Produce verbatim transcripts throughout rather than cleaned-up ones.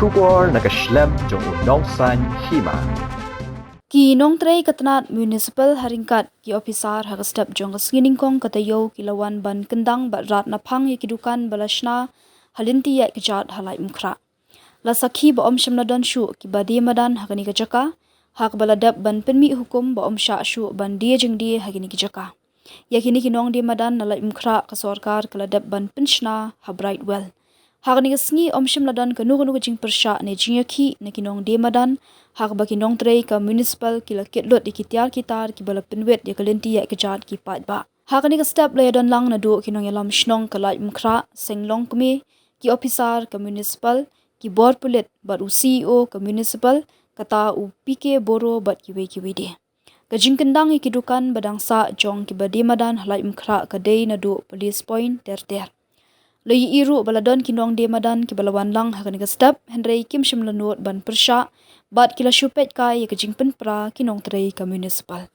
Khubor na ka shlem jong u nongsan hima. Ki nongtrei ka tnat municipal ha ryngkat ki ophisar ha ka step jong ka sngi nyngkong ka taïew ki la wan ban kyndang bad rat na phang ïa ki dukan ba la shna ha lynti ïaid kjat ha Laitumkhrah. La sakhi ba ym shym la don shuh kiba die madan ha kane ka jaka, ha kaba la dep ban pynmih hukum ba ym shah shuh ban die jingdie ha kine ki jaka. Ïa kine ki nongdie madan na Laitumkhrah ka sorkar ka la dep ban pynshna ha Brightwell. Ha kane ka sngi ym shym la don kano kano ka jingpyrshah ne jingïakhih na ki nongdie madan, ha kaba ki nongtrei ka municipal ki la kit lut ïa ki tiar ki tar kiba la pynwit ïa ka lynti ïaid kjat ki paidbah. Ha kane ka step la ïadon lang naduh ki nongïalam shnong ka Laitumkhrah, Seng Longkmie, ki ophisar ka municipal, ki bor pulit bad u C E O ka municipal, kata u P K Boro bad kiwei kiwei de. Ka jingkyndang ïa ki dukan ba dang sah jong kiba die madan ha Laitumkhrah ka dei naduh Police Point ter ter. La ïohi ruh ba la don ki nongdie madan kiba la wan lang ha kane ka step, hynrei kim shym la nud ban pyrshah bad ki la shu peit kai ïa ka jingpynpra ki nongtrei ka municipal.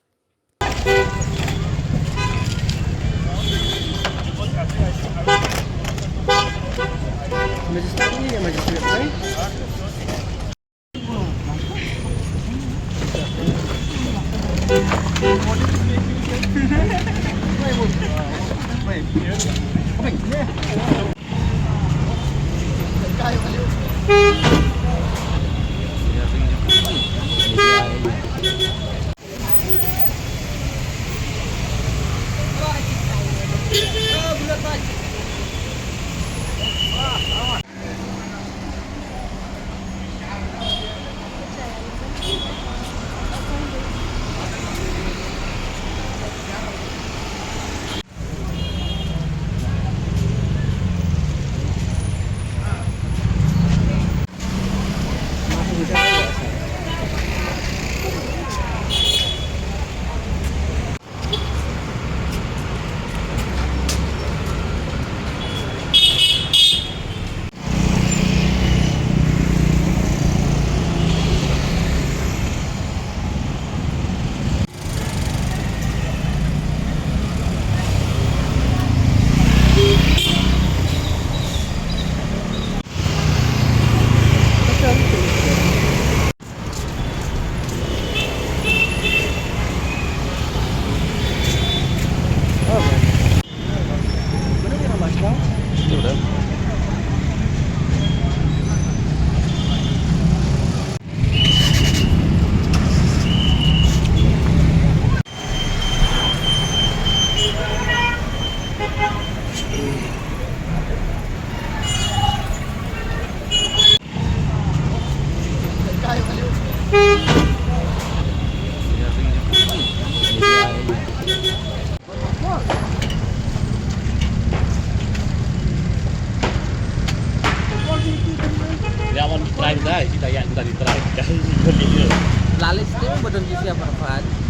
Dia wan try dah, kita yang kita di try. Lalis tu betul di siapa, Fad?